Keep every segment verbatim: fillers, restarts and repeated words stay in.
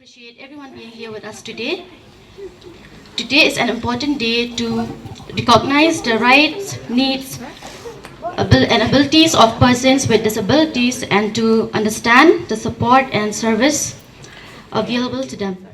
Appreciate everyone being here with us today. Today is an important day to recognize the rights, needs, abil- and abilities of persons with disabilities and to understand the support and service available to them.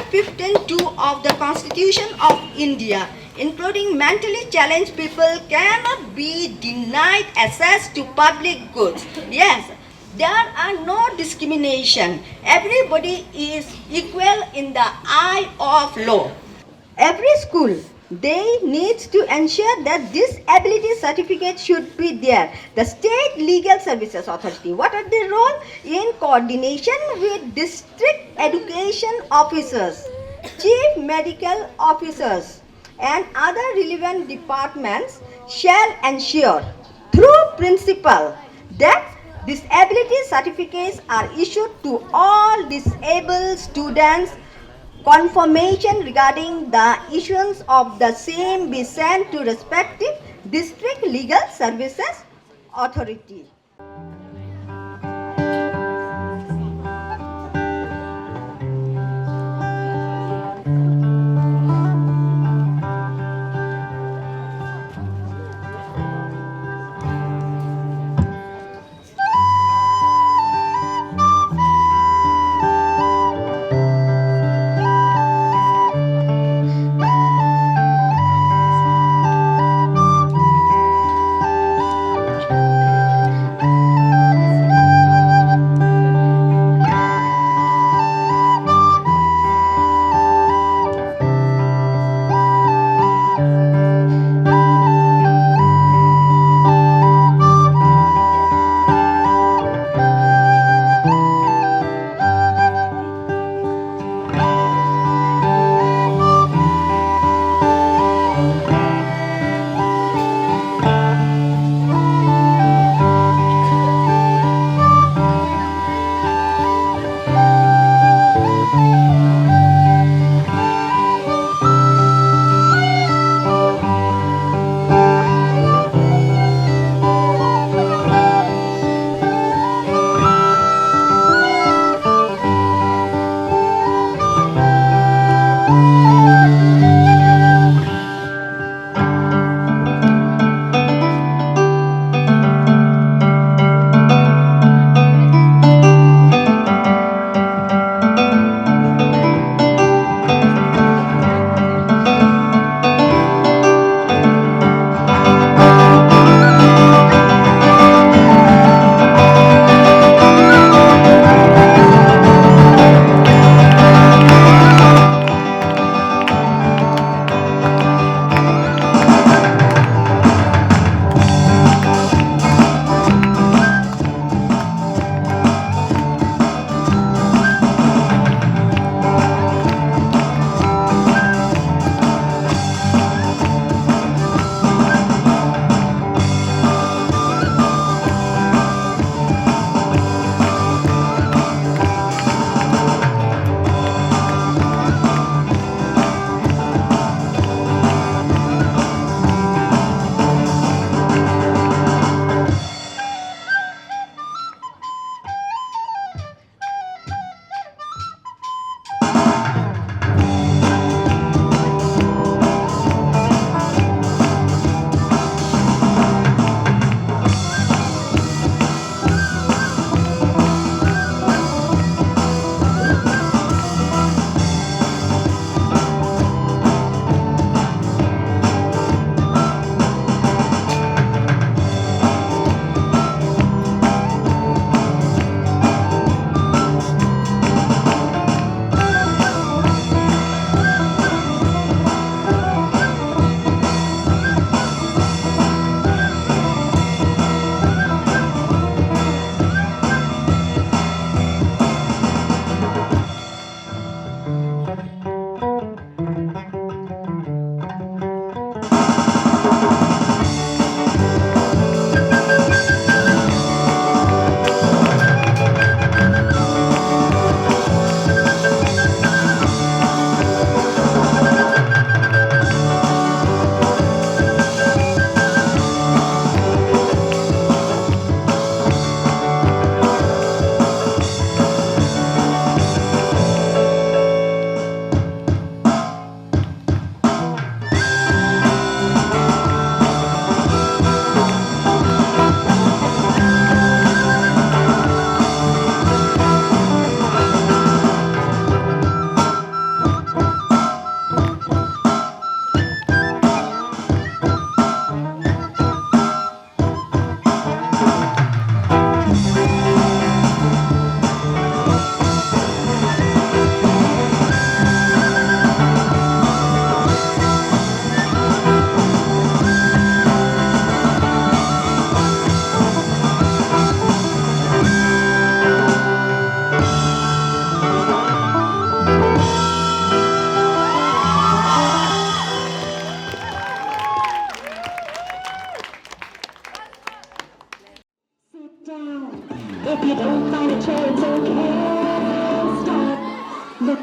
fifteen two of the Constitution of India, including mentally challenged people, cannot be denied access to public goods. Yes, there are no discrimination. Everybody is equal in the eye of law. Every school, they need to ensure that disability certificate should be there. The State Legal Services Authority, what are their role? In coordination with district education officers, chief medical officers, and other relevant departments shall ensure through principal that disability certificates are issued to all disabled students. Confirmation regarding the issuance of the same be sent to respective district legal services authority.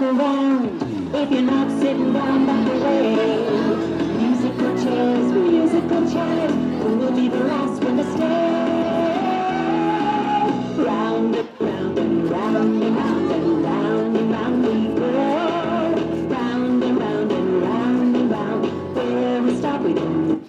Around. If you're not sitting down, back away. Musical chairs, musical chairs. Who will be the last one to stay? Round and round and round and round and round we go. Round and round and round and round. Where we stop, we don't.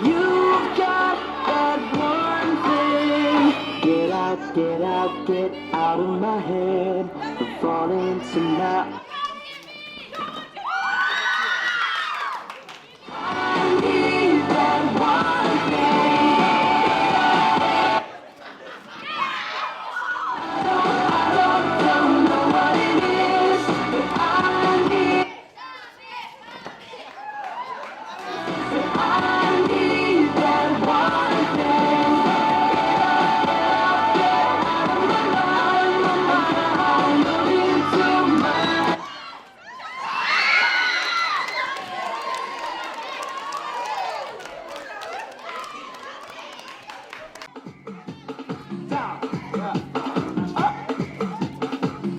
You've got that one thing. Get out, get out, get out of my head. I'm falling tonight. I need that one thing. I don't, I don't, don't know what it is, but I need, I need that one thing. Get out, get out, get out of my mind, out of my mind, into my Down, up,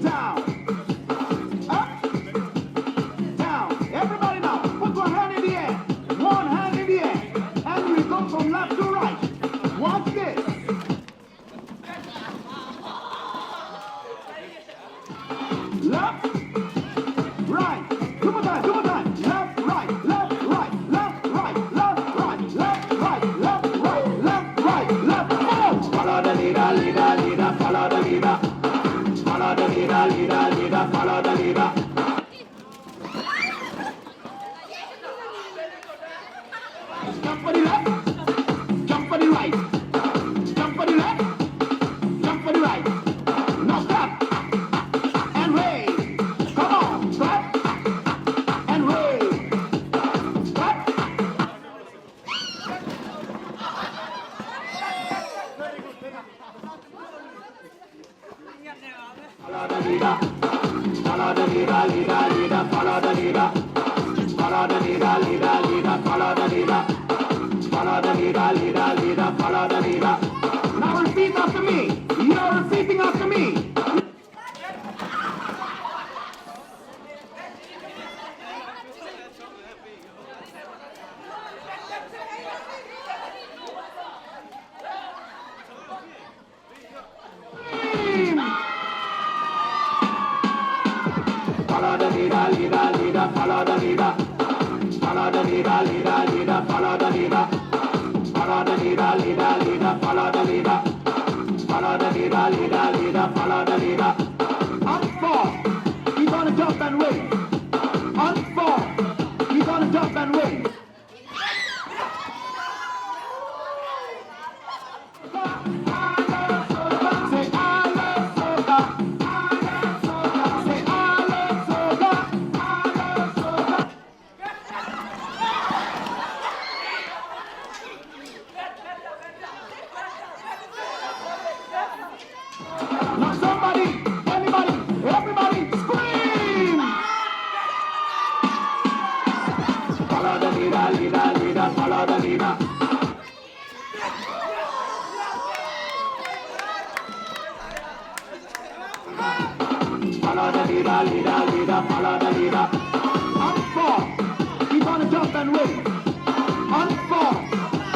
down, up, down. Everybody now, put one hand in the air, one hand in the air, and we go from left to right. Watch this. Left, right, two more time, two more time. Left, right, left, right, left, right, left, right, left, right, left, right, left, right, left. Come on. Follow the leader, leader, leader, follow the leader. Follow the leader, leader, leader, follow the leader. Jump for the left, jump for the right, jump for the left, jump for the right. Now stop and wave. Come on, stop and wave. Stop. Follow the leader. Follow the leader, leader, leader. Follow the leader. Follow the leader, leader, leader. Follow the leader. Follow the leader, leader, leader. Follow the leader. Now repeat after me. You're repeating after me. Follow the leader, leader, leader, follow the leader. Follow the leader, leader, leader, follow the leader. Follow the leader, leader, leader, follow the leader. Follow the leader, leader, leader, follow the leader. Up four. Keep on the jump and wave. On four. Keep on the jump and wave. Leader, leader, follow the leader. On four, keep on the jump and win. On four,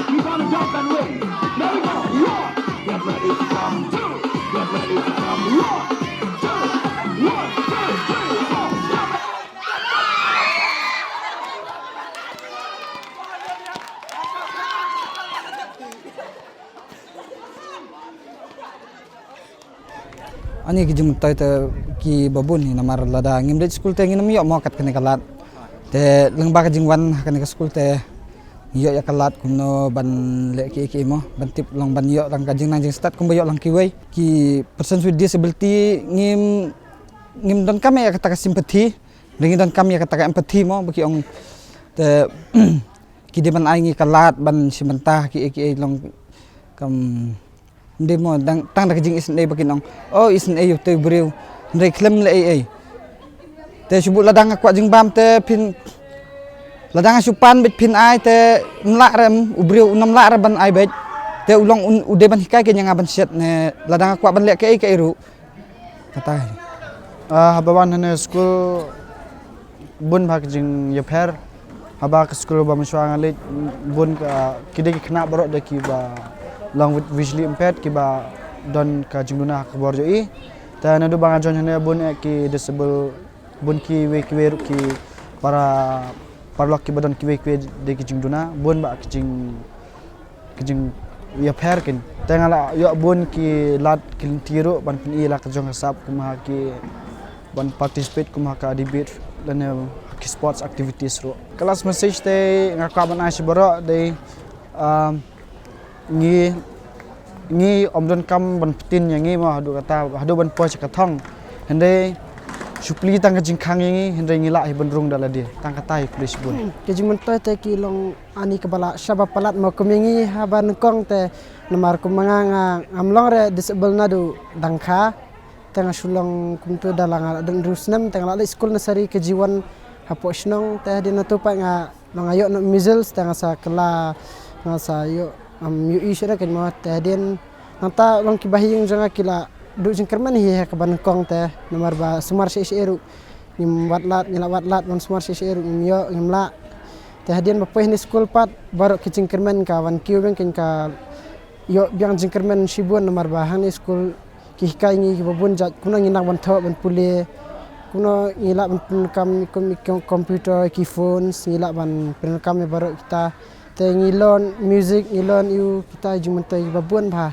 keep on the jump and win. There we go. One. Get ready to come. Two. Get ready to come. One, two. One, two, three, four. Stop it. Ani ki jingmyntoi te ki babun hi namar lada ngim dei skul te ngin ym ïoh mo kat kane ka lad. Te lyngba ka jingwan ha kane ka skul te ngi ïoh ïa ka lad kumno ban leh ki ki mo ban tip long ban ïoh lang ka jingnang jingstad kumba ïoh lang kiwei. Ki persons with disability ngim ngim donkam ïa kata ka sympathy. Ngi donkam ïa kata ka empathy mo ba ki ong te ki dei ban ai ngi ka lad ban shim bynta ki ki long kam. Ndei mo dang tang da ka jing isynei ba kin ong. O isynei ïa uto u briew. Ndei khlem leh ei ei. Te shu bud lada nga kwah jingbam te phin lada nga shu pan beit phin ai te ym lah re em u briew um lah re ban ai beit. Te u long u dei ban hikai ke ïa nga ban shet ne lada nga kwah ban leh kaei kaei ruh. Kata hi. Haba wan hangne skul bun bha ka jingïapher. Haba ka skul ba mynshuwa nga leit bun ka ki dei ki khynnah baroh da kiba long with visually impaired kiba don ka jingduna ha ka bor jong i. Te naduh ba nga join hangne bun eh ki disable bun kiwei kiwei ruh ki para paralok kiba don kiwei kiwei de ki jingduna bun ba ki jing ki jingïapher kin. Te nga la ïoh bun ki lad ki lynti ruh ban pyni la ka jong ka sap kum ha ki ban participate kum ha ka debate lane ki sports activities ruh. Ka last message te nga kwah ban ai sha baroh dei ngi ngi ym donkam ban pyntin ïa ngi mo haduh kata haduh ban poi sha ka thong. Hynrei shu plie tang ka jingkhang ïa ngi hynrei ngi lah hi ban rung da lade tang kata hi khublei shibun. Ka jingmyntoi te ki long ani kaba lah shaba palat mo kum ïa ngi haba nyngkong te namar kum ma nga nga ngam long re disable naduh dang kha. Te nga shu long kumtu da la nga la don hynriew snem te nga la leit skul nursery K G one hapoh shnong te hadien nangtu pat nga Ba nga ïoh na measles te nga sa kylla nga sa ïoh am ïohi shuh da ka mo te hadien nangta long kiba ha ïing jong nga ki la duh jingkyrmen hi ha kaba nyngkong te namar ba sumar shisha ruh ngim wad lad ngi la wad lad ban sumar shisha ruh ngim ïoh ngim lah. Te hadien ba poi ha skul pat baroh ki jingkyrmen ka wan kiew biang kin ka ïoh biang jingkyrmen shibun namar ba hangne skul ki hikai ngi kiba bun jait kumno ngi nang ban thoh ban pule kumno ngi lah ban pyndonkam kum ki computer ki phones ngi lah ban pyndonkam ïa baroh kita. Te ngi learn music ngi learn ïa kita jingmyntoi kiba bun bha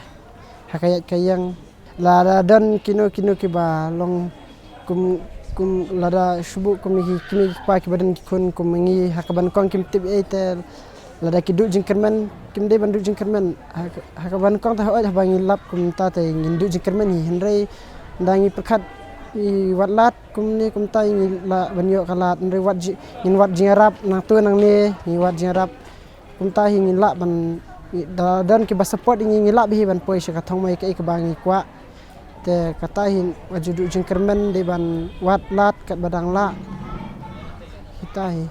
ha ka ïaid ka ïeng. Lada don kino kino kiba long kum kum lada shu buh kum ki kmie ki kpa kiba don ki khun kum ngi ha kaba nyngkong kim tip ei te lada ki duh jingkyrmen kim dei ban duh jingkyrmen ha kaba nyngkong te hooid haba ngi lap kumta te ngin duh jingkyrmen hi hynrei da ngi pyrkhat ngi wad lad kumne kumta ngi lah ban ïoh ka lad hynrei wad ngin wad jingïarap nangtu nangne ngi wad jingïarap. Kumta hi ngin lah ban da don kiba support ngi ngi lah bha hi ban poi sha ka thong mai kaei kaba ngi kwah. Te kata hi wat ju duh jingkyrmen dei ban wad lad katba dang lah. Kita hi.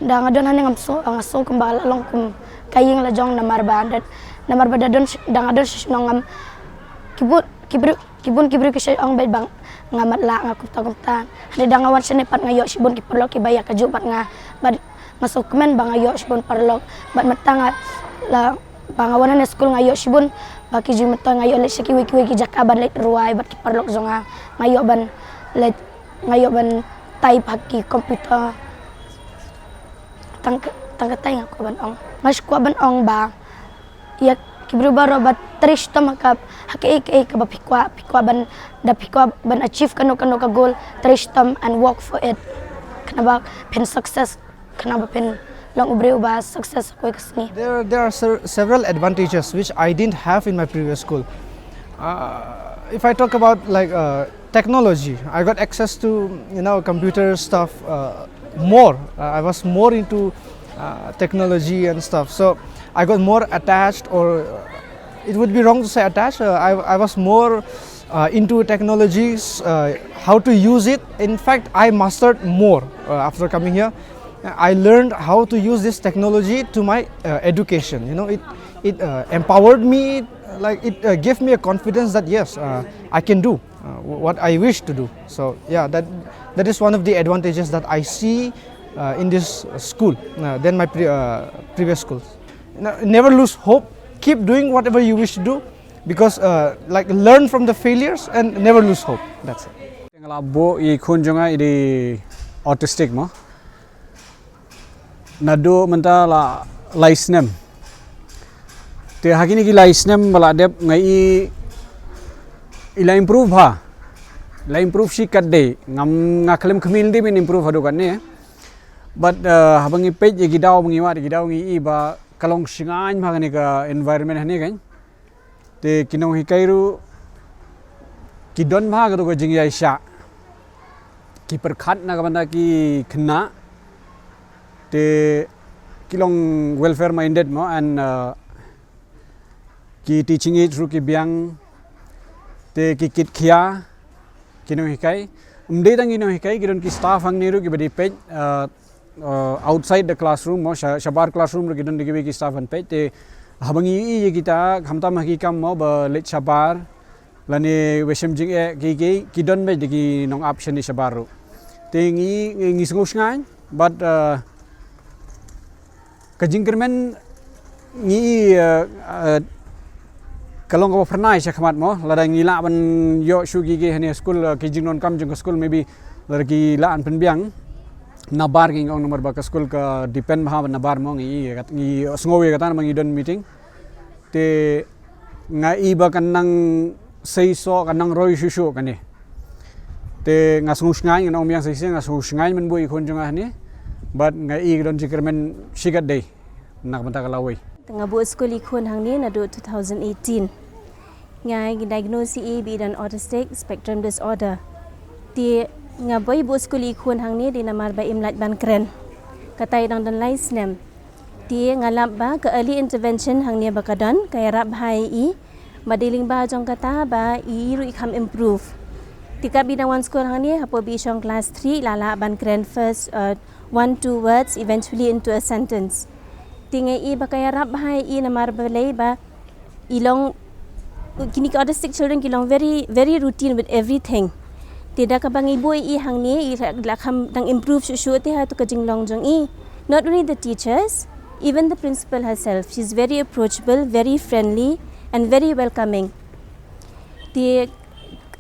Da nga don hangne ngam sngew nga sngew kumba la long kum ka ïing la jong namar ba da namar ba da don da nga don sha shnong ngam ki bun ki briew ki bun ki briew ki shait ong bad ba nga mat lah nga kumta kumta. Hynrei da nga wan shane pat nga ïoh shibun ki paralok kiba ïa kajuh bad nga bad nga sngewkmen ba nga ïoh shibun paralok bad mynta nga la ba nga wan hangne skul nga ïoh shibun ba ki jingmyntoi nga ïoh leit sha kiwei kiwei ki jaka ban leit rwai bad ki paralok jong nga nga ïoh ban leit nga ïoh ban type ha ki computer. Tang tang katai nga kwah ban ong nga kwah ban ong ba ïa ki briew baroh ba trei shitom ha ka ha kaei kaei kaba phi kwah phi kwah ban da phi kwah ban achieve kano kano ka goal trei shitom and work for it. Khnang ba phin success khnang ba phin long u briew ba success ha kawei ka sngi. There, there are ser- several advantages which I didn't have in my previous school. Uh, if I talk about like uh, technology, I got access to you know computer stuff uh, more. Uh, I was more into uh, technology and stuff, so I got more attached, or uh, it would be wrong to say attached. Uh, I, I was more uh, into technologies, uh, how to use it. In fact, I mastered more uh, after coming here. I learned how to use this technology to my uh, education. You know, it it uh, empowered me. Like it uh, gave me a confidence that yes, uh, I can do. uh, what I wish to do. So yeah, that that is one of the advantages that I see uh, in this uh, school uh, than my pre- uh, previous schools. No, never lose hope. Keep doing whatever you wish to do because uh, like learn from the failures and never lose hope. That's it. Nga la buh ïa i khun jong nga i dei autistic mo. Naduh mynta la lai snem. Te ha kine ki lai snem ba la dep nga i i la improve bha. La improve shi katdei. Ngam nga khlem khmih de ban improve haduh katne. But uh, haba ngi peit ïa ki daw ba ngi wad ïa ki daw ngi i ba ka long shngaiñ bha kane ka environment hangne kan. Te ki nonghikai ruh ki don bha kato ka jingïaishah. Ki pyrkhat na ka bynta ki khynnah. Te ki long welfare minded mo and uh, ki teaching aid ruh ki biang. Te ki kit khia ki nonghikai. Ym dei tang ki nonghikai, ki don ki staff hangne ruh kiba dei peit uh, uh, outside the classroom mo, sha- shabar classroom ruh ki don de kiwei ki staff ban peit. Te haba ngi i ïa kita khamtam ha ki kam mo ba leit shabar lane wei shem jingeh ki ki ki don beit de ki nongap shane shabar ruh. Te ngi ngi, ngi sngew shngaiñ but uh, ka jingkyrmen ngi uh, uh, ka long kaba phyrnai sha khmat mo, lada ngi lah ban ïoh shuh ki ki hangne school uh, ki jingdonkam jong ka school maybe lada ki lah ban pynbiang. Nabar ki ong namar ba ka school ka depend bha nabar mo, ngi ngi sngew ïa kata ba ngi don meeting. Te nga i ba kan nang seisoh, kan nang roi shuh shuh kane. Te nga sngew shngaiñ, nga ong biang shisha nga sngew shngaiñ ban buh i khun jong nga hangne. But nga i ka don jingkyrmen shi katdei na ka bynta ka lawei. Nga buh skul i khun hangne naduh two thousand eighteen. Nga i diagnose i ba i don autistic spectrum disorder. Te nga buh skul i khun hangne dei namar ba im lait ban kren. Kata i dang don lai snem. Te nga lap ba ka early intervention hangne ba ka don ka ïarap bha ïa i. Ba dei lyngba jong kata ba i ruh i kham improve. Te katba i dang wan skul hangne hapoh ba i shong class three la lah ban kren first uh, one two words eventually into a sentence. Te nga i ba ka ïarap bha ïa i namar balei ba i long kine ki autistic children ki long very very routine with everything. Te da kaba ngi buh i hangne i la kham dang improve shuh shuh te ha tu ka jinglong jong i. Not only the teachers, even the principal herself, she's very approachable, very friendly and very welcoming. Te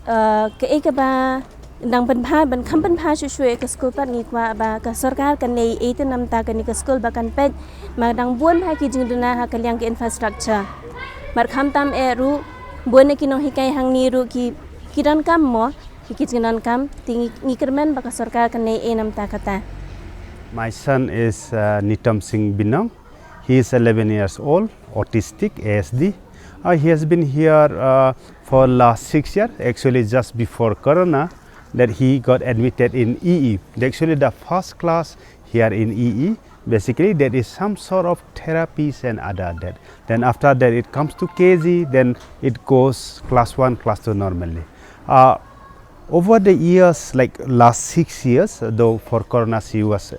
uh, kaei kaba dang pynbha ban kham pynbha shuh shuh ïa ka skul pat ngi kwah ba ka sorkar kan leh ei ei te namta kane ka skul ba kan peit ma dang bun bha ki jingduna ha ka liang ka infrastructure. Mar khamtam eh ruh bun na ki nonghikai hangne ruh ki ki donkam mo ki ki jingdonkam te ngi kyrmen ba ka sorkar kan leh ei namta kata. My son is uh, Nitam Singh Binong. He is eleven years old, autistic, A S D. Uh, he has been here uh, for last six years, actually just before Corona, that he got admitted in E E. Actually, the first class here in E E, basically, that is some sort of therapies and other that. Then after that, it comes to K G, then it goes class one, class two normally. Uh, over the years, like last six years, though for Corona, she was uh,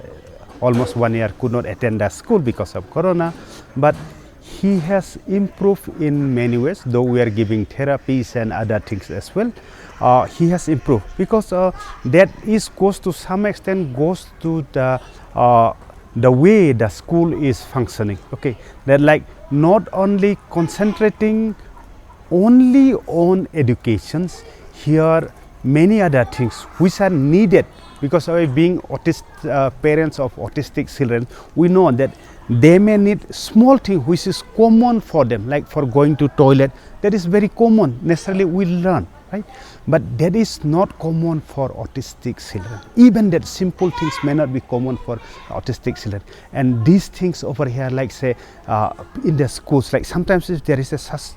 almost one year could not attend the school because of Corona, but he has improved in many ways, though we are giving therapies and other things as well. Uh, he has improved because uh, that is goes to some extent goes to the uh, the way the school is functioning. Okay, that like not only concentrating only on educations, here many other things which are needed because of being autist, uh, parents of autistic children, we know that they may need small thing which is common for them, like for going to toilet, that is very common, necessarily we learn, right? But that is not common for autistic children. Even that simple things may not be common for autistic children. And these things over here, like say uh, in the schools, like sometimes if there is a such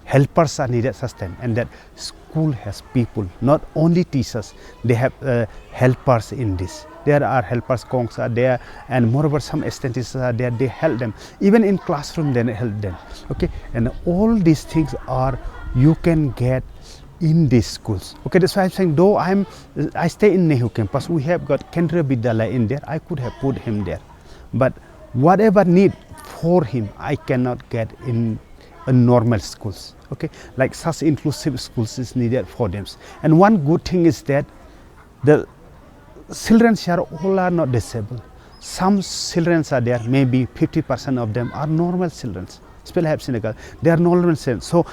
helpers are needed such time, and that school has people, not only teachers, they have uh, helpers in this. There are helpers, kongs are there, and moreover some assistants are there, they help them. Even in classroom they help them. Okay, and all these things are you can get in these schools. Okay, that's why I'm saying, though I'm I stay in Nehu campus, we have got Kendriya Vidyalaya in there, I could have put him there. But whatever need for him, I cannot get in, in normal schools. Okay, like such inclusive schools is needed for them. And one good thing is that the children here all are not disabled. Some children are there, maybe fifty percent of them are normal children. Spell helps in the girl. They are normal children. So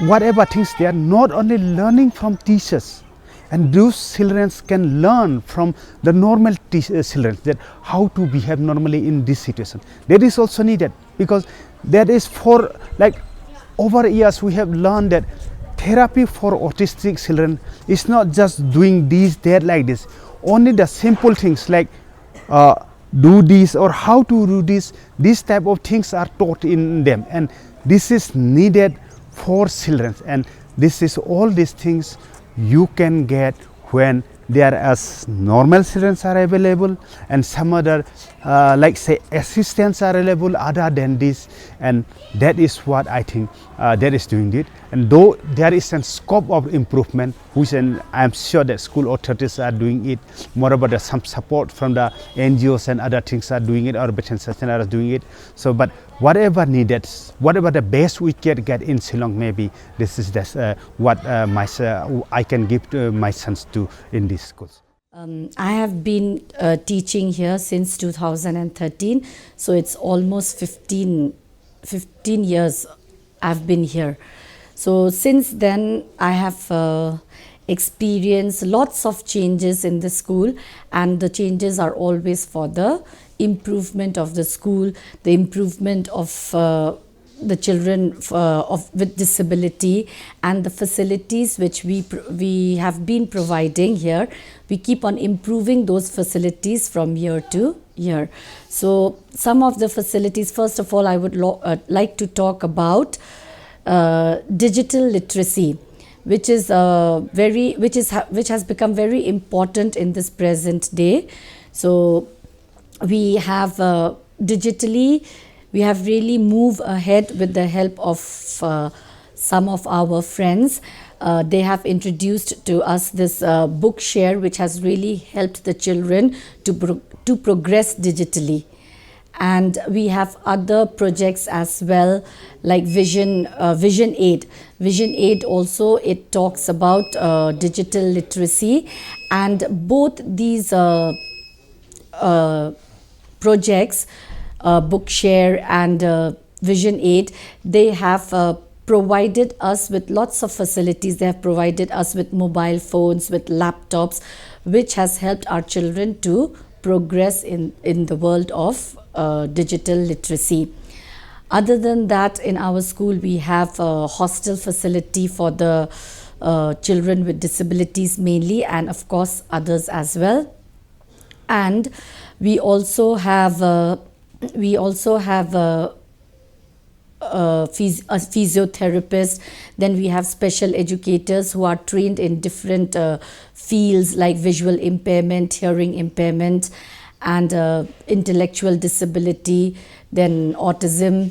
whatever things they are not only learning from teachers, and those children can learn from the normal te- uh, children that how to behave normally in this situation. That is also needed because that is for like over years we have learned that therapy for autistic children is not just doing this, that, like this. Only the simple things like uh, do this or how to do this, these type of things are taught in them, and this is needed for children. And this is all these things you can get when there as normal children are available and some other uh, like say assistants are available other than this, and that is what I think uh, that is doing it. And though there is a scope of improvement, which and I am sure that school authorities are doing it, moreover there's some support from the N G Os and other things are doing it, or Bethel Station are doing it. So but whatever needed, whatever the best we can get in Shillong, maybe this is the, uh, what uh, my uh, I can give to my sons to in these schools. Um, I have been uh, teaching here since two thousand thirteen, so it's almost fifteen, fifteen years I've been here. So since then, I have uh, experienced lots of changes in the school, and the changes are always for the improvement of the school, the improvement of uh, the children uh, of with disability, and the facilities which we pr- we have been providing here. We keep on improving those facilities from year to year. So some of the facilities, first of all, I would lo- uh, like to talk about uh, digital literacy, which is uh, very which is ha- which has become very important in this present day. So we have uh, digitally, we have really moved ahead with the help of uh, some of our friends. Uh, they have introduced to us this uh, Bookshare, which has really helped the children to pro- to progress digitally. And we have other projects as well, like Vision uh, Vision Aid. Vision Aid also, it talks about uh, digital literacy, and both these uh, uh, projects, uh, Bookshare and uh, Vision Aid, they have uh, provided us with lots of facilities. They have provided us with mobile phones, with laptops, which has helped our children to progress in, in the world of uh, digital literacy. Other than that, in our school, we have a hostel facility for the uh, children with disabilities mainly, and of course, others as well. And we also have a, we also have a, a, phys- a physiotherapist. Then we have special educators who are trained in different uh, fields like visual impairment, hearing impairment, and uh, intellectual disability, then autism,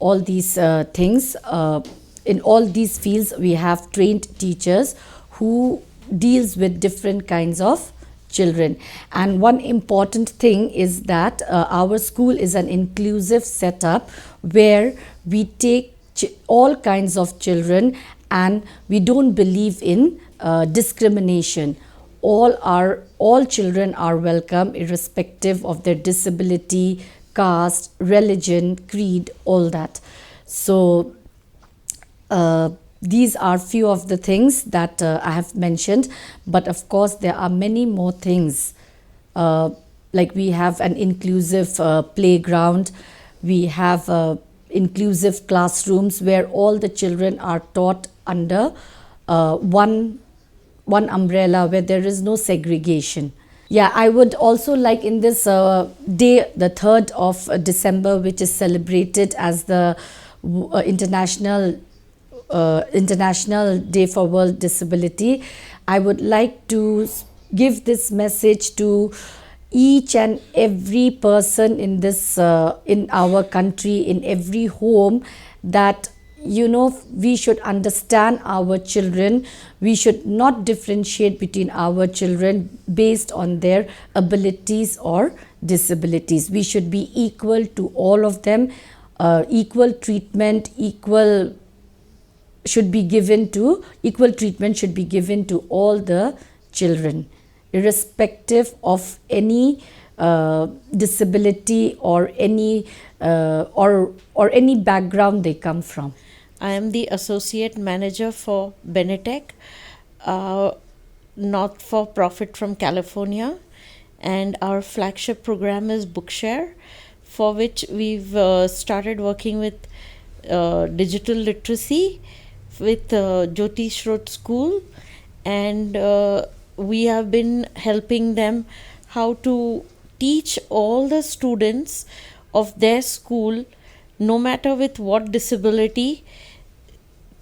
all these uh, things. Uh, in all these fields, we have trained teachers who deals with different kinds of children. And one important thing is that uh, our school is an inclusive setup where we take ch- all kinds of children, and we don't believe in uh, discrimination. All are all children are welcome, irrespective of their disability, caste, religion, creed, all that. So uh, these are few of the things that uh, I have mentioned, but of course there are many more things. Uh, like, we have an inclusive uh, playground, we have uh, inclusive classrooms where all the children are taught under uh, one one umbrella, where there is no segregation. Yeah, I would also like, in this uh, day, the third of uh, December, which is celebrated as the uh, international uh, International Day for World Disability, I would like to give this message to each and every person in this uh, in our country, in every home, that, you know, we should understand our children. We should not differentiate between our children based on their abilities or disabilities. We should be equal to all of them, uh, equal treatment, equal should be given to, equal treatment should be given to all the children, irrespective of any uh, disability or any uh, or or any background they come from. I am the associate manager for Benetech, uh, not for profit from California, and our flagship program is Bookshare, for which we've uh, started working with uh, digital literacy with uh, Jyoti Shrot School, and uh, we have been helping them how to teach all the students of their school, no matter with what disability,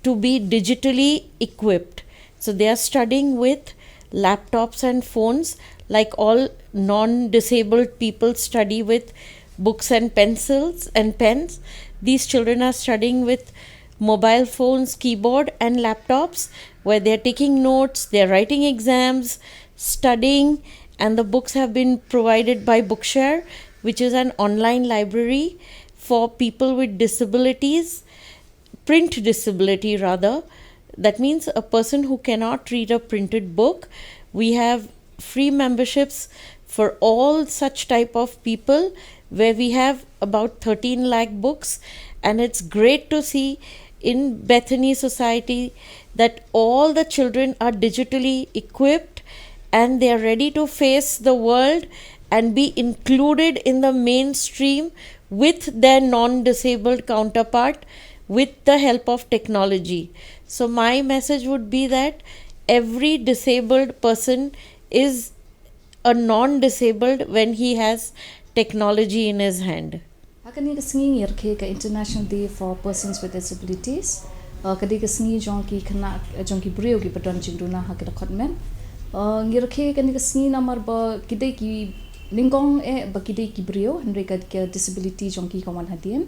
to be digitally equipped. So they are studying with laptops and phones, like all non disabled people study with books and pencils and pens. These children are studying with mobile phones, keyboard, and laptops, where they're taking notes, they're writing exams, studying, and the books have been provided by Bookshare, which is an online library for people with disabilities, print disability rather. That means a person who cannot read a printed book. We have free memberships for all such type of people, where we have about thirteen lakh books, and it's great to see in Bethany society that all the children are digitally equipped and they are ready to face the world and be included in the mainstream with their non-disabled counterpart with the help of technology. So my message would be that every disabled person is a non-disabled when he has technology in his hand. Ha kane ka sngi ngi rakhe ka International Day for Persons with Disabilities. Uh, ka dei ka sngi jong ki khynnah, jong ki briew kiba don jingduna ha ki dkhot met. Uh, ngi rakhe kane ka sngi namar ba ki dei ki nyngkong eh ba ki dei ki briew, hynrei ka, ka disability jong ki ka wan hadien.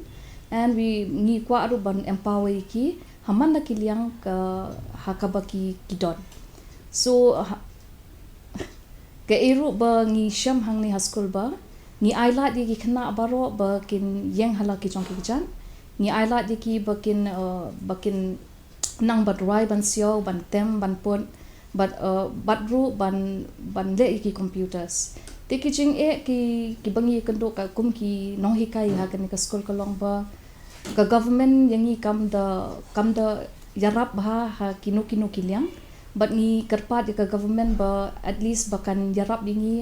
And we, ngi kwah ruh ban empower ïa ki ha man la ki liang ka, ha kaba ki, ki don. So ha, kaei ruh ba ngi shem hangne ha skul ba ngi ailad ïa ki khynnah baroh ba kin ïeng ha la ki jong ki kjat. Ngi ailad ïa ki ba kin, uh, ba kin nang ban rwai, ban siaw, ban tem, ban put, bad, uh, bad ruh ban, ban leh ïa ki computers. Te ki jingeh ki, kiba ngi ïakynduh ka kum ki nonghikai ha kane ka skul ka long ba ka government ïa ngi kam da, kam da ïarap bha ha kino kino ki liang. Bad ngi kyrpad ïa ka government ba at least ba kan ïarap ïa ngi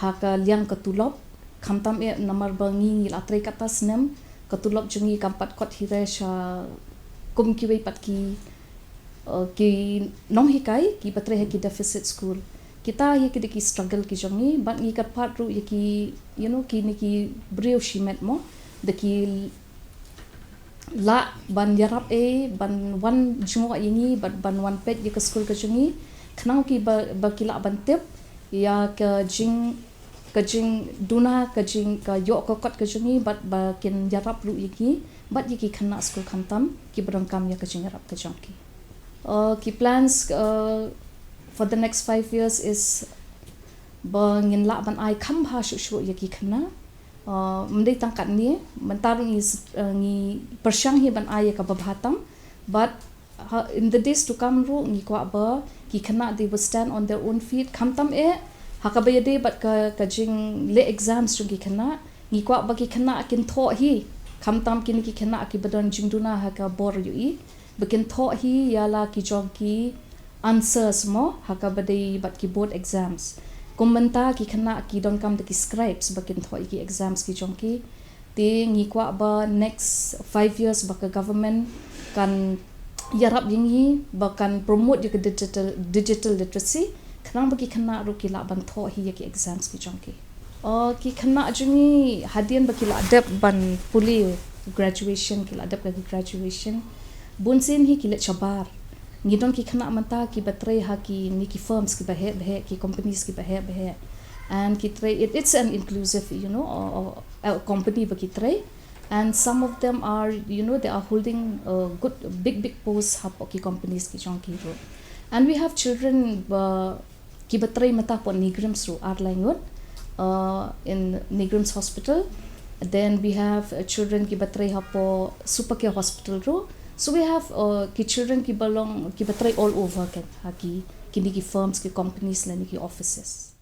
ha ka liang ka tulop. Khamtam eh namar ba ngi, ngi la trei katto snem, ka tulop jong ngi kam pat kot hi re sha kum kiwei pat ki, uh, ki nonghikai kiba trei ha ki deficit school. Kita hi ki dei ki struggle ki jong ngi, bad ngi kyrpad ruh ïa ki, you know, kine ki briew shimet mo, da ki lah ban ïarap eh, ban wan jngoh ïa ngi, ban, ban wan peit ïa ka skul ka jong ngi, khnang ki ba, ba ki lah ban tip ïa ka jing, ka jingduna, ka jing, ka ïoh ka kot ka jong ngi, bad ba kin ïarap ruh ïa ngi bad ïa ki khynnah skul khamtam kiba donkam ïa ka jingïarap ka jong ki. Uh, ki plans, uh, for the next five years is ba ngin lah ban ai kham bha shuh shuh ïa ki khynnah. Uh, ym dei tang katne, mynta ruh ngi, uh, ngi pyrshang hi ban ai ïa kaba bha tam, but ha, in the days to come ruh ngi kwah ba ki khynnah they will stand on their own feet. Khamtam eh ha kaba ïadei bad ka, ka jingleh exams jong ki khynnah, ngi kwah ba ki khynnah kin thoh hi, khamtam kine ki khynnah kiba don jingduna ha ka bor ïohi, ba kin thoh hi ïa la ki jong ki answers mo ha kaba dei bad ki board exams. Kum mynta ki khynnah ki donkam da ki scribes ba kin thoh ïa ki exams ki jong ki. Te ngi kwah ba next five years ba ka government kan ïarap ïa ngi ba kan promote ïa ka digital, digital literacy, khnang ba ki khynnah ruh ki lah ban thoh hi ïa ki exams ki jong ki. Oh, ki khynnah jong ngi hadien ba ki la dep ban pule graduation, ki la dep ka graduation, bun sien hi ki leit shabar. Ngi don ki khynnah mynta kiba trei ha kine ki firms kiba heh ba heh, ki companies kiba heh ba heh. And ki trei, it, it's an inclusive, you know, or, or a company ba ki trei. And some of them are, you know, they are holding a good, big, big post hapoh ki companies ki jong ki ruh. And we have children ba kiba trei mynta hapoh NEIGRIHMS ruh, ar lai ngut, uh, in NEIGRIHMS Hospital. Then we have, uh, children kiba trei hapoh Supercare Hospital ruh. So we have uh, ki children ki ba long ki ba trei all over kan ha ki kini ki firms, ki companies lane ki offices.